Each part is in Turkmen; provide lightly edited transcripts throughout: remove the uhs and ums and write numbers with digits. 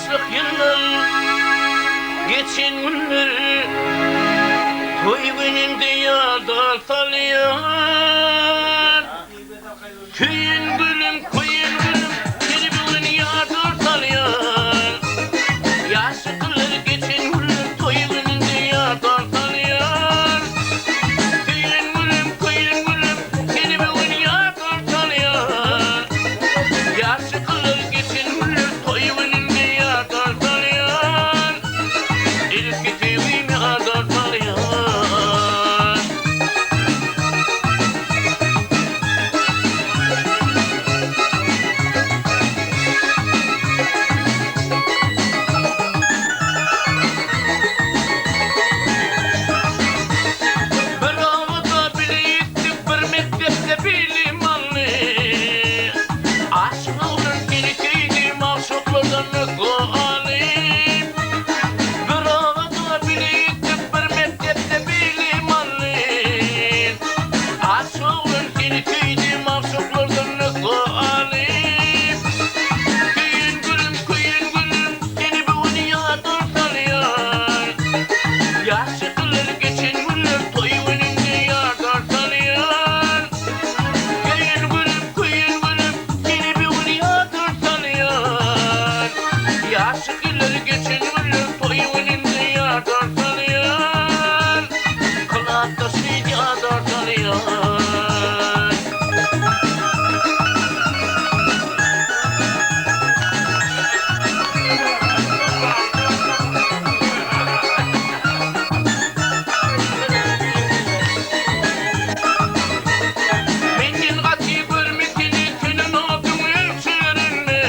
Ýaşlyk ýyllar, geçen günler Toý gününde ýada salýar. Söýen gülüm, köýen gülüm, Seni bu gün ýada salýar. Ýaşlyk ýyllar, geçen günler Toý gününde ýada salýar. Söýen gülüm, köýen gülüm, Seni bu gün ýada salýar. Ýaşlyk ýyllar, geçen günler Toý gününde ýada salýar. Ilki söýgim ýada salýar. Bir obada bile ýetdik, bir mekdepde bilim aldyk. Aşyk oglan seni söýdi, magşuklardan nusga alyp. Bir obada bile ýetdik, bir mekdepde bilim aldyk. Aşyk oglan seni söýdi, magşuklardan nusga alyp. Söýen gülüm, köýen gülüm, seni bu gün ýada salýar. Ýaşytlar geçen günler toý gününde ýada salýar. Söýen gülüm, köýen gülüm, seni bu gün ýada salýar. Ýaşytlar geçen günler toý gününde ýada salýar. Klasdaşy ýada salýar. Menden gaty görme seni sönen oduň ölçerinde.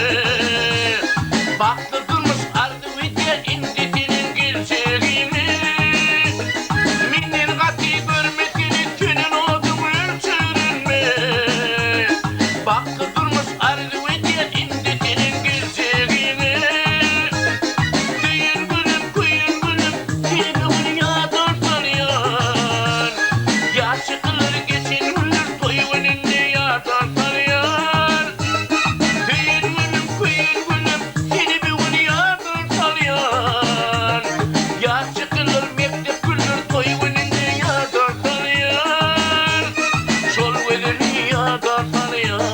Bagtly durmuş arzuw edýän indi seniň geljegiňi. Menden gaty görme seni sönen oduň ölçerinde. Bagtly durmuş arzuw edýän indi seniň geljegiňi. Söýen gülüm, köýen gülüm, seni bu gün ýada salýan. Ýaşykylar geçen günler toý gününde ýada salýan. Söýen gülüm, köýen gülüm, seni bu gün ýada salýan. Ýaşykylar mekdep günler toý gününde ýada salýan. Şol gözeli ýada salýan.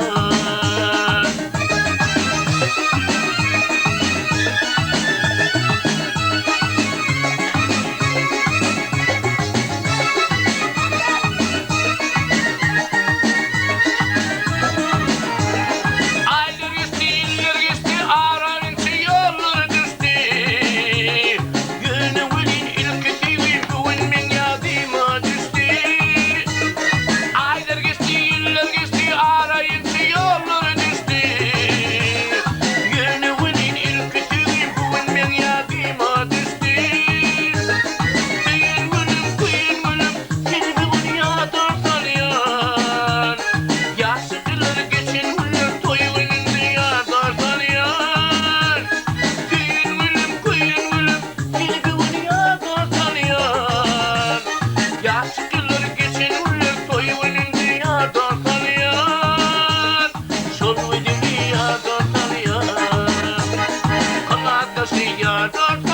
Aýlar geçdi, ýyllar geçdi, ara inçe ýollar düşdi. Ýöne welin ilki söýgim bu gün meň ýadyma düşdi. Aýlar geçdi, ýyllar geçdi, ara inçe ýollar düşdi. Ýöne welin ilki söýgim bu gün meň ýadyma düşdi. Söýen günüm, köýen günüm seni bu gün ýada salýan. Ýaşlyk ýyllary geçen günler toý gününde ýada salýan. Söýen günüm, köýen günüm seni bu gün ýada salýan. Ýaşlyk ýyllary geçen günler toý gününde ýada salýan. Şol günümi ýada salýan. Klasdaşy ýada.